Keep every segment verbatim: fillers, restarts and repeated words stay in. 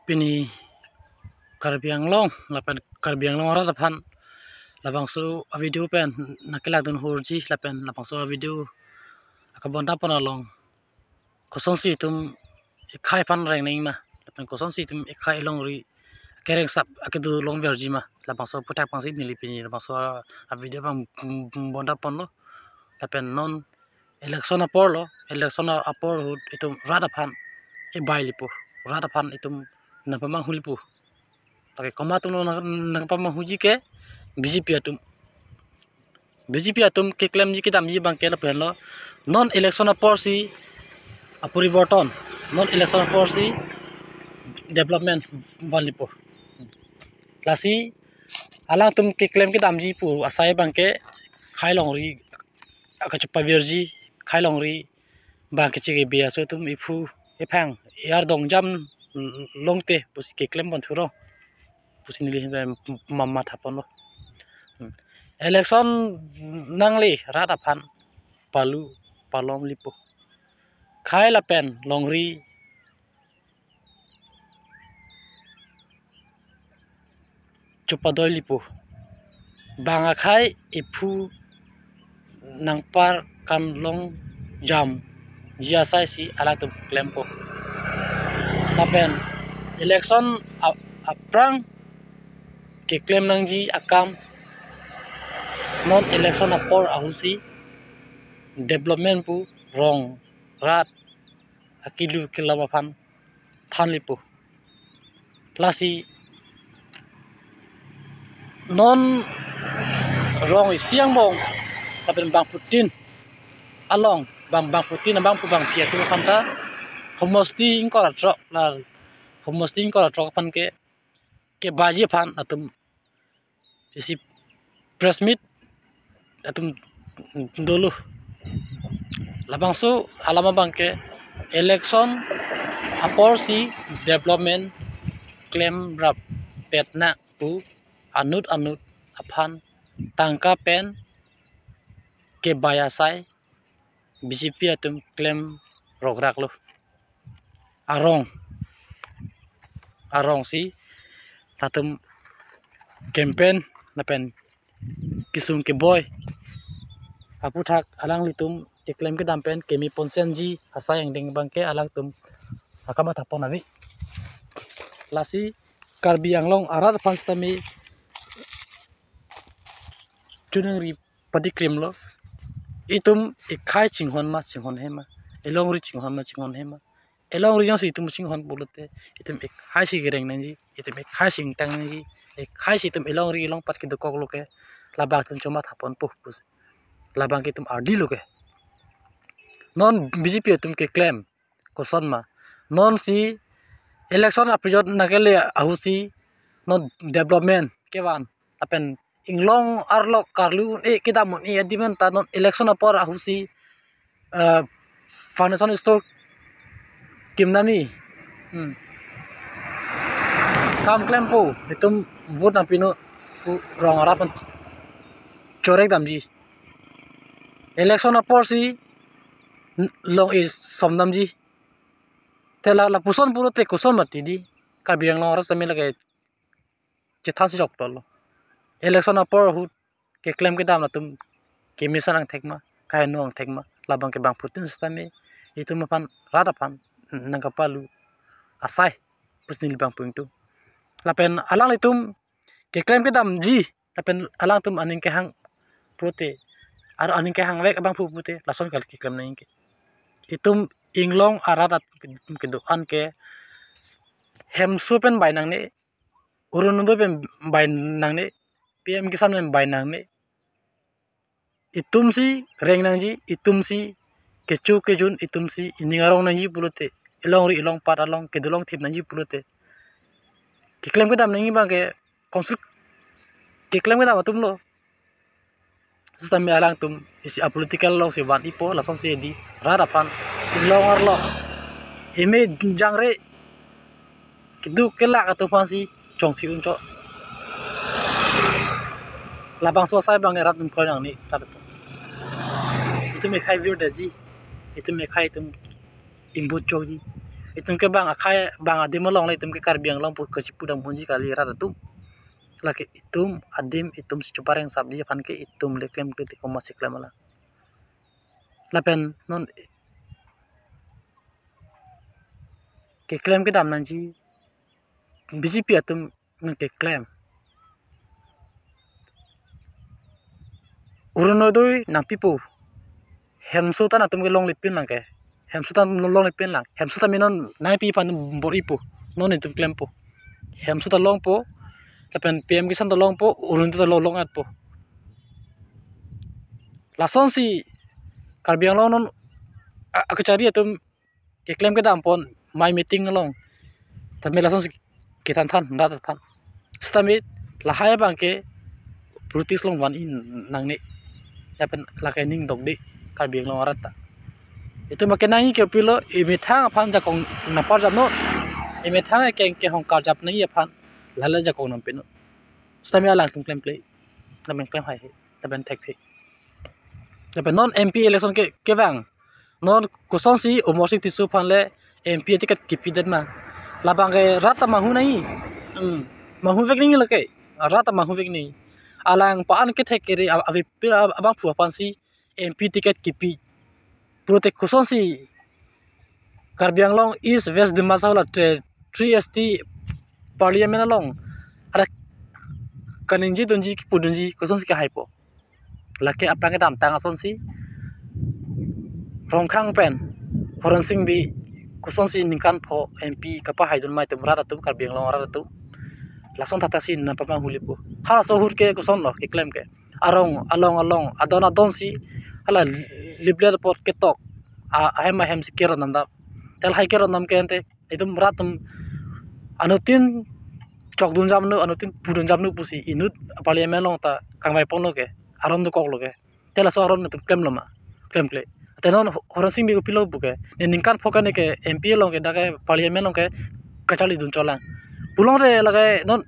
pini Karbi Anglong lapen Karbi Anglong arat aphan labangso a-video pen nangkelangdun horji lapen labangso a-video akabonta pon along kosonsi itum ekhai aphan reng nangji ma lapen kosonsi itum ekhai elongri kereng sap akedo longverji ma, labangso aphuthak abangsi neli pini labangso a-video abang bonta ponlo. Lapen non election apor lo, election apor ahut itum rat aphan ebai lipo, rat aphan itum nangpamanghu lipo. Lake komat atum nang, nangpamanghuji ke B J P atum. B J P atum keklemji kedamji abangke lapu henlo. Non election aporsi aporiborton, non election aporsi development van lipo. Lasi alangtum keklem kedamji pu asai abangke khei longri akachepavirji, khei longri bang kechekebe aso atum ephu ephang, e-ardongjam longte pusi keklem pon thurong pusi neli hem mama thapon lo. Hmm. Election nangle rat aphan palu palom lipo. Khei lapen longri chepadoi lipo. Bang akhei ephu nangpar kan longjamji asaisi alangtum klempo. Lapen election ap-, aphrang keklem nangji akam non election apor ahutsi development pu rong rat akilu kelap aphan than lipo. Lasi non rong isi angbong lapen bangphutin along, bang, bangphutin abangphu bangphi atum aphan ta homosti ingkoi ra throk la homosti ingkoi ra throk aphan ke kebaiji aphan atum isi press meet atum dolo. Labangso alam abangke election aporsi development klemrap pet nang pu anut anut aphan tangka pen kebai asai B J P atum klem rokrak lo. Arong, arongsi latum campaign lapen kesung keboi aphuthak alanglitum keklem kedam pen keme ponsenji asai angdeng abangke alangtum akamatha pon ave. Lasi Karbi Anglong arat aphan sitame chunangri padikrim lo. Itum ekhai chinghon ma chinghon he ma, elongri chinghon ma chinghon he ma. Elongri jongsi itum chinghon pulote itum ekhaisi kereng nangji, itum ekhaisi ingtang nangji, ekhaisi itum elongri elongpat kedokok lo ke labang itum chomatha ponpo pusi labang ke itum ardi lo ke. Non B J P atum keklem koson ma, nonsi election aperiod nangkele ahutsi non development kevan lapen inglong arlo karlu un-e kedam un-e adim anta non election apor ahutsi, eh, foundation stone kim nami. Hmm. Kam klempo, itum vote nangpinon pu rong arat aphan chorek damji. Election aporsi n-, long-e som damji. Te la, lapuson pulote koson mati di. Karbi Anglong arat sitame lake chethansi choklo. Election apor ahut keklem kedam atum kemesen angthek ma, kaheno angthek ma, labang ke bangphutin sitame itum aphan, rat aphan nangkapalu asai pusi neli bang pung tu. Lapen alanglitum keklem kedamji lapen alangtum aning kehang pulote, ar aning kehang vek abangphu pulote lason kali keklem nangji ke. Itum inglong arat atum kedo-an ke hemso pen bai nangne, Orunodoi pen bai nangne, P M Kisan pen bai nangne. Itumsi reng nangji, itumsi kecho kejun, itumsi ining arong nangji pulote, elongri elongpat along kedo longthip nangji pulote, keklem kedam nangji abangke konsuk keklem kedam atum lo. Sitame alangtum isi apolitical alongsi van-ipo, lasonsi di rat aphan inglong arlo eme jangre keduk kelak atum aphansi chongphi uncho. Labangso asai abang rat atum kroi nangne, rat atum. Itum ekhai virdetji, itum ekhai itum imbut chokji, Itum ke bang akhei bang adim along le itum ke Karbi Anglong pu kachipudam hunji kali rat atum. Lake itum adim itum si chupareng sapji aphan ke itum le klemkle te komatsi klem alang. Lapen non keklem kedam nangji B J P atum nangkeklem. Orunodoi nangpipo. Hemso ta nangtum ke longle pin lang ke. Hemso ta longle pin lang. Hemso ta minon nangpi aphan bor-ipo. Non itum klempo. Hemso ta longpo. Lapen P M Kisan ta longpo. Orunodoi ta long, long-etpo. Lasonsi Karbi Anglong non a-, akachari atum keklem kedam pon mai meeting along. Tame lasonsi kethan than rat aphan. Sitame lahai abang ke politics along van-i nangne. Lapen lake ning dokde Karbi Anglong arat ta. Itum ke nangji ke pilo emethang aphan jakong nangparjapnon. Emethang ekeng kehong karjap nangji aphan lale jakong nangpinon. Sitame alangtum klemkle. Lapen klem haihai. Lapen thekthe. Lapen non M P election ke, kevang. Non kosonsi Amarsing Tisso aphan le M P aticket kipidet ma. Labang ke rat ta manghu nangji. Hmm. Manghu vek nangji lake. Rat ta manghu vek nangji. Alang pa-an kethek kere a-, avepin a-, abangphu aphansi M P ticket kipi. Pulote kosonsi Karbi Anglong East West Dima Hasao la te three S T parliament along. Ada kaningje dunji kipudunji kosonsi kehaipo. Lake aphrang kedamtang asonsi Rongkhang pen Horensing Bey kosonsi ningkan pho M P kapahaidun ma itum rat atum Karbi Anglong rat atum. Lason thathaksi nangpamanghulipo. Halaso ahut ke kosonlo keklem ke. Arong along along adon adonsi hala leaflet apot ketok a-, ahem ahemsi kerot namdam. Te lahai kerot nam ke ante itum rat atum anuttin chokdun jamno, anuttin pudun jamno pusi inut parliament along ta kangvai ponlo ke, aron dokoklo ke. Te laso aron atum klemlo ma, klemkle. Te non Ho-, Horensing Bey kopilo pu ke, ne ningkan pho ke ne ke M P along ke dak ke parliament along ke kacharlidun cholang. Pulote lake non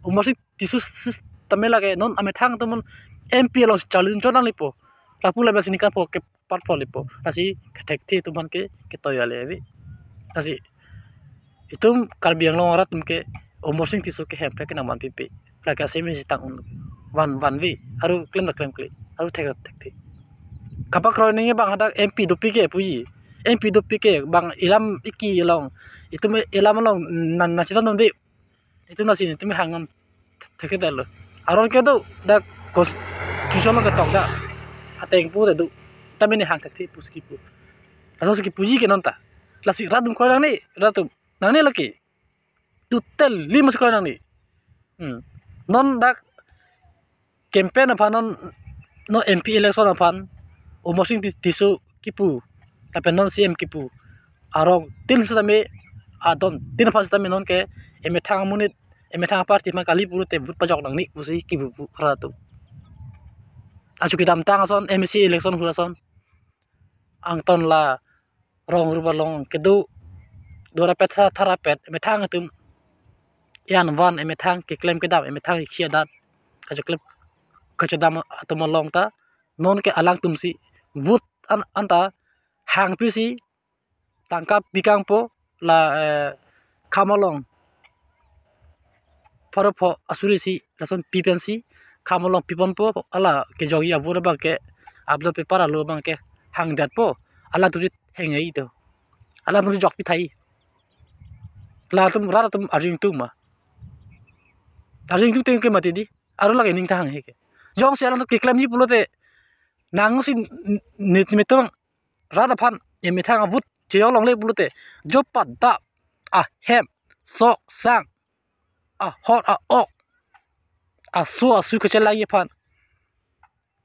Amarsing Tisso sis tame lake non amethang atum M P alongsi charlidun chonanglipo. Lapu labangsi ningkan pho ke part pho lipo. Lasi kethekthe atum aphan ke ketoi ale ave. Lasi itum Karbi Anglong arat atum ke Amarsing Tisso ke hemprek ke nangvanpipe. Lake asemi si tang un van vanve. Aru klem ta klemkle. Aru thek ta thekthe. Kapakroi nangji abang hadak M P dopik ke puji. M P dopik ke bang elam eki along. Itum elam along nan, nan chita nonde. Itum lasi itum hang non thekthedet lo. Aron kedo dak constitution along ketok dak. Ateng pu ta do. Tame ne hang thekthe pusi kipu. Lasonsi kipuji ke non ta. Lasi rat atum kroi nangne, rat atum nangne lake. Totally masi kroi nangne. Hmm. Non dak campaign aphan non, non M P election aphan Amarsing Ti-, Tisso kipu lapen non C M kipu arongtin sitame adontin aphan sitame non ke emethang amonit emethang aparty aphan kali pulote vote pajok nangne pusi kipu pu rat atum. Achu kedamtang ason M A C election ahut ason angton la rong rup along kedo dorapet tha-, tharapet emethang atum ian van emethang keklem kedam emethang ikhi adat kachoklem kachodam atum along ta non ke alangtumsi vote an, anta hangpisi tangka pikangpo la, eh, kham along pharo pho asuri si lason pi pensi kham along piponpo, hala kejokji avote abang ke upload paper alo abang ke hangdetpo, alangtumsi hengei to, alangtumsi jokpi thai. Latum rat atum arjung tung ma, arjung tung teng ke mati di, aru lake ning ta hanghe ke. Jongsi alangtum keklemji pulote nangsi n-, n-, nit metung rat aphan emethang avote cheyong longle pulote jopat dap ahem sok sang ahor a-ok aso asu kachelai aphan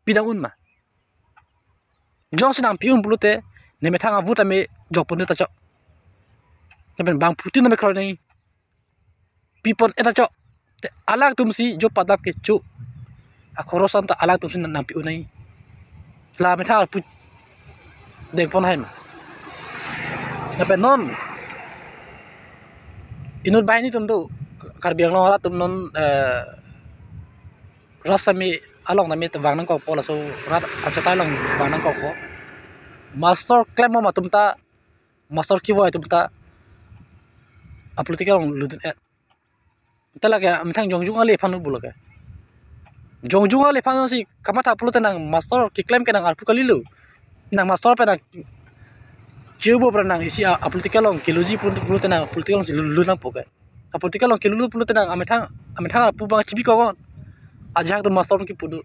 pidang un ma. Jongsi nangpi un pulote ne methang avote tame jokpon ta chok. Lapen bangphutin tame kroi nangji. Pipon et ta chok. Te alangtumsi jopat dap kecho akhoros anta alangtumsi nangpi un nangji. La methang arpu dengpon hai ma. Lapen non inut banghini atum do, Karbi Anglong arat atum non, eh, rat sitame along tame vang nangkokpo, laso rat achatai along vang nangkokpo. Master klembom atum ta, master kevoi atum ta a political along lutdun-et. Te lake amethang jongjung ale aphan pulo ke. Jongjung ale aphan si kamatha pulote nang master keklem ke nang arpu kalilo. Nang master pen nang chiubo pra nang isi a, a political along keluji pulote nang political along si lu, lu nangpo ke. A political along kelu pulote nang amethang, amethang arpu abang chibikoknon. Ajahak do master kepu do.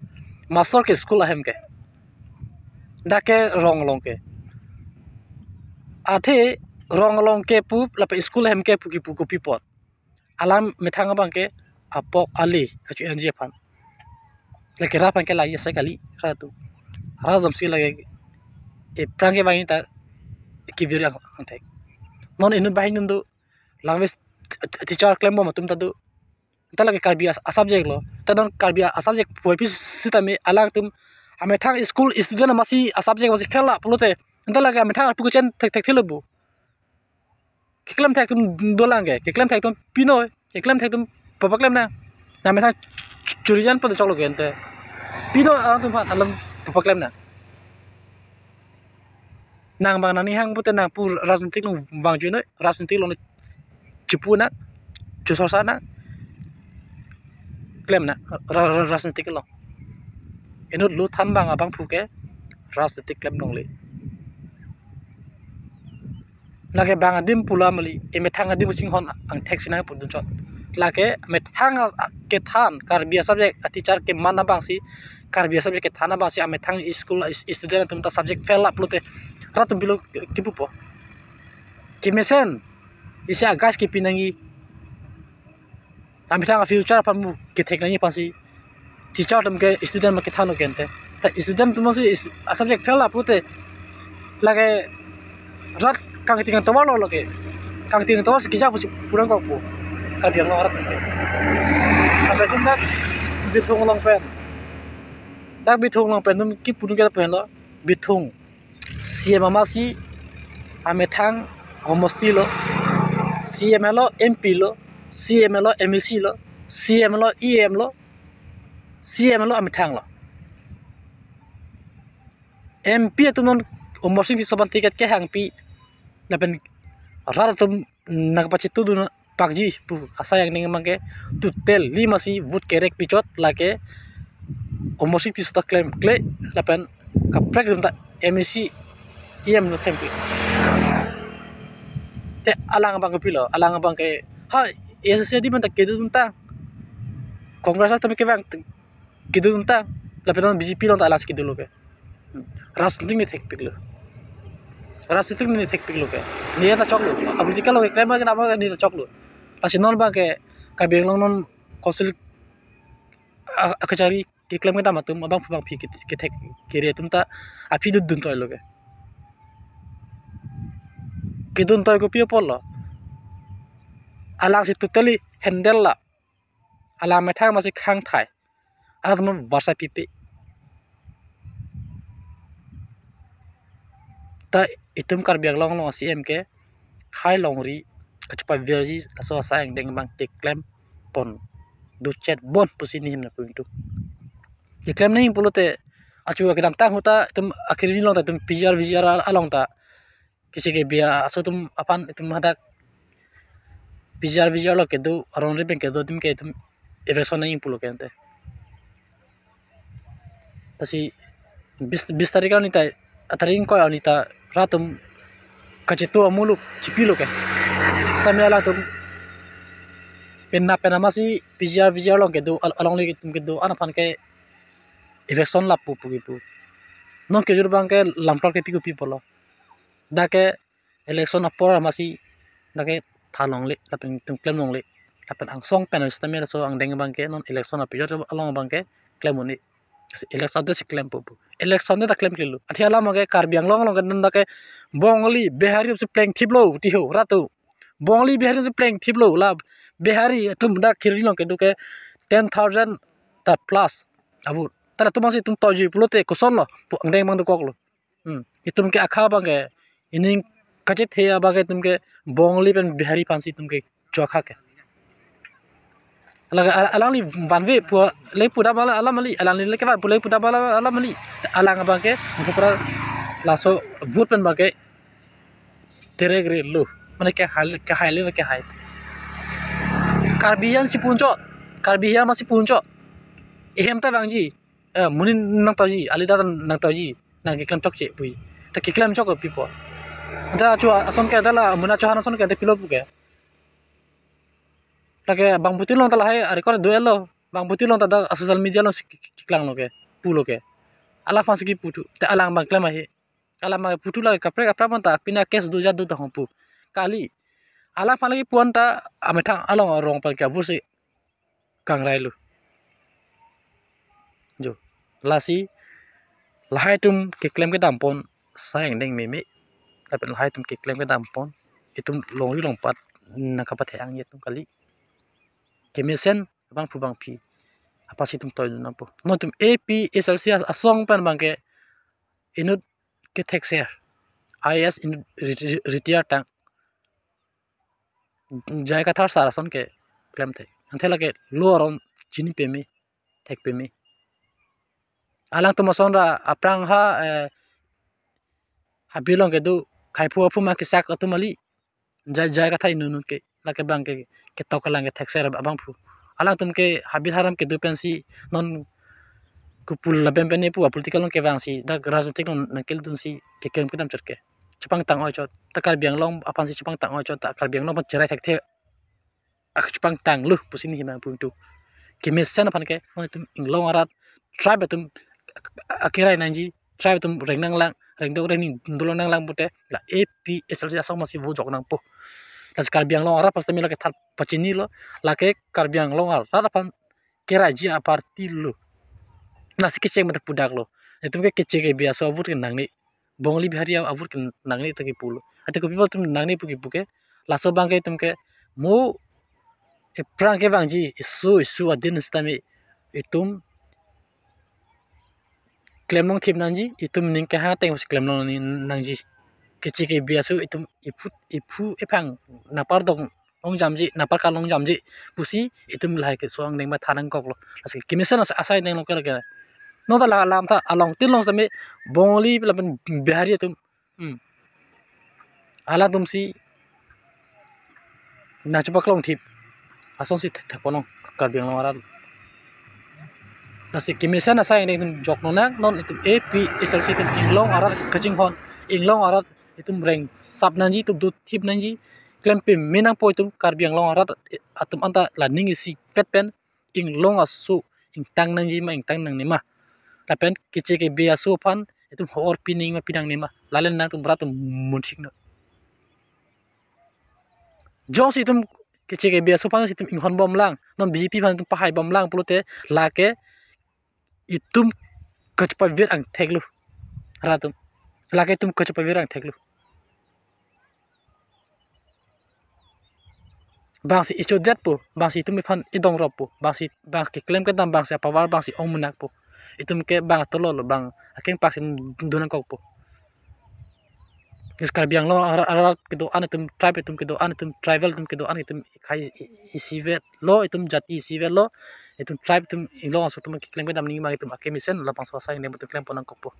Master ke school ahem ke. Dak ke rong along ke. Athe rong along kepu lapen school ahem kepu kipu kopi apot. Alang methang abang ke apok ale kacho-enji aphan. Lake rat aphan ke la-i asai kali rat atum. Rat atum si lake ephrang kevangji ta kevir ang, angthek. Non inut banghini do language t-, t-, teacher klembom atum ta do. Ta lake Karbi a, a subject lo. Ta non Karbi a, a subject puvoipi sitame alangtum amethang school student amatsi a subject amatsi fail la pulote, ta lake amethang arpu kechen thekthelo bo. Keklem thek atum dolang ke, keklem thek atum pinoi, keklem thek atum papaklem nang. Nang methang ch-, churijan pen choklo ke ante. Pinoi alangtum aphan alam papaklem nang. Nang abang nangning hang pute nang pu rajnitik along vangjuinoi, rajnitik along chipu nang, chusarsa nang, klem nang, ra-, ra-, rajnitik along. Inut lo than abang abangphu ke rajnitik klem longle. Lake bang adim pulo mali, emethang adim chinghon angthek si nangpudun chot. Lake methang a, a, kethan, Karbi a subject a teacher keman abang si, Karbi a subject kethan abang si, amethang school a is-, student atum ta subject fail la pulote, rat atum pilo kipupo. Kemesen, isi a guys kepi nangji. Amethang a future aphan mu kethek nangji aphan si teacher atum ke student ma kethanlo ke ante. Ta student atum si is-, a subject fail la pulote lake rat kangting tovar lo lake. Kangting tovar si kija pusi purang kokpo. Karbi Anglong arat atum ke. Tapi atum dak Bithung along pen. Dak Bithung along pen atum kipudun ke pen lo. Bithung. C M amatsi amethang homosti lo, C M lo, M P lo, C M lo, M A C lo, C M lo, E M lo, C M lo amethang lo. M P atum non Amarsing Tisso aphan ticket kehangpi, lapen rat atum nangkapachetudun pakji pu asai angdeng abang ke totally amatsi vote kerek pichot lake Amarsing Tisso ta klemkle lapen kaprek atum ta M A C E M lo klemkle. Te alang abang ke pilo, alang abang ke ha A S C adim anta kedodun tang, Congress atum kevang kedodun tang, lapen non B J P along ta alangsi kedo lo ke. Rajnitik ne thekpiklo. Rajnitik ne thekpiklo ke. Ne ta choklo. A political along keklem ke nama ne ta choklo. Lasi non abang ke Karbi Anglong non council a, akachari keklem kedam atum abangphu abangphi ke, kethek kere atum ta aphi dodun toilo ke. Kedun toi kopi apotlo. Alangsi totally handle la. Alang methang amatsi khangthai. Atum barsa pipe. Ta itum Karbi Anglong along a C M ke khai longri kachepavirji laso asai angdeng abang keklem pon duchet bon pusi nihim na pung tu. Keklem nihim pulote achu kedamtang ahut ta itum akhir along ta itum P G R V G R along ta kisi ke bia aso atum aphan itum hadak P G R V G R lo kedo, arong ri pen kedo atum ke itum eviction nangji pulo ke ante. Lasi bis, bis tarik arni ta, a tarik ingkoi arni ta rat atum kachetu amuluk chipilo ke. Sitame alangtum penap penap amatsi P G R V G R along kedo, al-, alongle atum kedo an aphan ke eviction lapu pu kipu. Non kejut abang ke lamprap kepi kopi pulo. Dak ke election apor amatsi dak ke tha longle lapen itum klem longle lapen angsong pen sitame laso angdeng abang ke non election apejor along abang ke klem un-e. Election de si klempo pu. Election de ta klemklelo. Athe alam ke Karbi Anglong along ke non dak ke Bongali Bihari si plengthiplo tiho rat atum. Bongali Bihari si plengthiplo la Bihari atum dak khiri along kedo ke ten thousand ta plus. Abu ta latum amatsi itum toji pulote kosonlo pu angdeng abang dokoklo. Hmm. Itum ke akha abang ke ining kachethe abang ke itum ke Bongali pen Bihari aphansi itum ke chokha ke. Ala, ala, alangli vanve pu le pudam ala, ala mali, alangli le kevan pu le pudam ala, ala mali. Alang abang ke muthu pura laso vote pen abang ke terek re lo. Mane kehai, kehai le kehai. Karbi an si punchot, Karbi an masi punchot. Ehem ta vangji, eh, monit nangtauji, alida nangtauji, nangkeklem chokche pu. Ta keklem chok pi po. Anta achu ason ke anta la Mona Chauhan ason ke anta pilo pu ke. Lake bangphutin along ta lahai a-record do-etlo. Bangphutin along ta dak social media along si ke-, ke-, keklanglo ke, pulo ke. Alangphan si kepu thu, te alang abang klem ahe. Alang abang pu thu lake kaprek kaprek anta pini case do ja do ta hong pu. Kali. Alangphan lake pu anta amethang along arong aphan ke abur si kangrailo. Jo. Lasi lahai atum keklem kedam pon asai angdeng meme. Lapen lahai atum keklem kedam pon, itum longri longpat nangkapathe-ang atum kali. Kemesen bangphu bangphi aphan si itum toidun nangpo. Non itum A P H L C as-, asong pen abang ke inut kethekser, I A S inut re-, re-, retire tang J I Kathar sir ason keklem thek. Ante lake lo aron chini peme, thek peme. Alangtum ason ra aphrang ha, eh, habi along kedo khai phu aphu ma kesak atum kali. J I, J I Kathar inut inut ke, lake abang ke, ketok kelang kethekser abangphu. Alangtum ke habi haram kedo pensi non kupul lapen pen pu a-political along kevang si, dak rajnitik along nangkeledun si keklem kedam chot ke. Chepangtang oi chot, ta Karbi Anglong aphan si chepangtang oi chot, ta Karbi Anglong aphan cherai thekthe ak-, chepangtanglo pusi neli hem nangpu thu. Kemesen aphan ke, non itum inglong arat, tribe atum akerai nangji, tribe atum reng nanglang, rengdok rengni dolo nanglang pute, la A P H L C asong masi vo jok nangpo. Lasi Karbi Anglong arat aphan sitame lake than pachinilo, lake Karbi Anglong arat aphan keraiji a-party lo. Lasi kecheng mate pudaklo. Itum ke Keche Kebe aso avote ke nangne. Bongali Bihari avote ke nangne ta kepulo. Ante kopi apot itum nangne pu kepu ke. Laso abang ke itum ke mo ephrang kevangji issue issue adin sitame itum klem longthip nangji, itum ning kehang ateng si klem long ni-, nangji. Keche Kebe aso itum iphu iphu ephang napar dong longjamji, napar kalongjamji pusi itum lahai keso angdeng matha nangkoklo. Lasi kemesen as-, asai angdeng lo ke lake. Non ta la lam ta alongtin along sitame Bongali lapen Bihari atum, hmm, alangtum si nangchepaklongthip ason si thek thek ponlo Karbi Anglong arat. Lasi kemesen asai angdeng itum jok nonang, non itum A P H L C itum inglong arat kachinghon, inglong arat itum rengsap nangji, itum dothip nangji, klem peme nangpo itum Karbi Anglong arat atum anta la ning isivet pen inglong aso ingtang nangji ma ingtang nangne ma. Lapen Keche Kebe aso aphan itum hor pi nangji ma pi nangne ma. Lale nangtum rat atum munthik non. Jongsi itum Keche Kebe aso aphan si itum inghon bomlang, non B J P aphan itum pahai bomlang pulote lake itum kachepavir angthek lo. Rat atum. Lake itum kachepavir angthek lo. Bang si ichodetpo, bang si itum iphan idongrop po, bang si bang keklem kedam bang si apower bang si ongmunak po. Itum ke bang atolo lo, bang akeng pak si do nangkokpo. Is Karbi Anglong arat, arat kedo-an itum, tribe itum kedo-an itum, tribal itum kedo-an itum, ikhai i-, isivetlo, itum jati isivetlo, itum tribe itum inglong aso atum keklem kedam nangji ma itum akemesen labangso asai angdeng itum klem pon nangkokpo.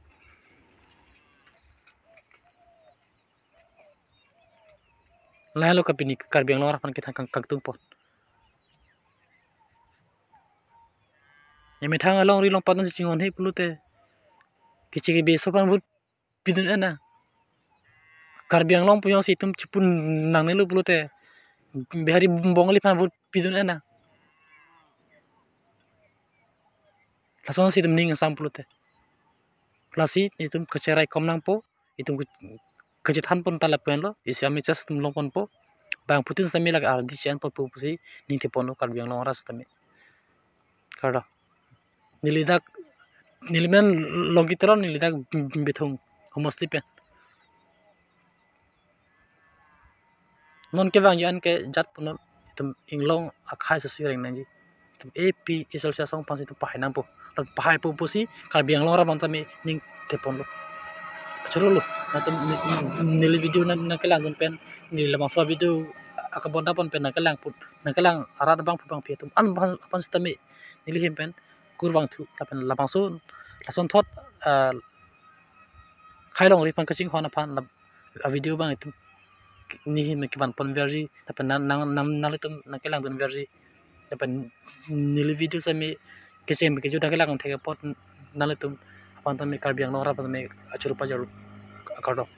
Lahelo kapini Karbi Anglong arat aphan kethan kang-, kangtung pon. Emethang alongri longpat nangsi chinghon he pulote Keche Kebe aso aphan vote pidun-et nang. Karbi Anglong pu jongsi itum chepun nangnelo pulote Bihari Bongali aphan vote pidun-et nang. Lasonsi itum ning asam pulote. Lasi itum kacherai kom nangpo, itum ke-, kachethan pon ta lapu-an lo, isi a-message itum long ponpo. Bangphutin sitame lake ardi chen ponpo pusi ningthe ponlo Karbi Anglong arat sitame. Kardo. Neli dak, neli men Longki Teron, neli dak Bithung homosti pen. Non kevangji an ke jat punon itum inglong akhai susi reng nangji. Itum A P H L C asong aphan si itum pahai nangpo. Lapen pahaipo pusi Karbi Anglong arat aphan tame ningthe ponlo. Achoro lo. Latum ne-, ne-, neli video nang, nangkelangdun pen, neli labangso video akabonda pon pen nangkelang put, nangkelang arat abangphu bangphi atum an aphan, aphan sitame neli hem pen kurvangthu, lapen labangso lasonthot, ah, khei longri aphan kachinghon aphan lap-, a-video abang itum neli hem kevan ponverji, lapen nang, nang, nang, nanglitum nangkelangdunverji. Lapen neli video sitame kechem keju dak kelak thek apot nanglitum aphan tame Karbi Anglong arat aphan tame achuru pajor, kardom.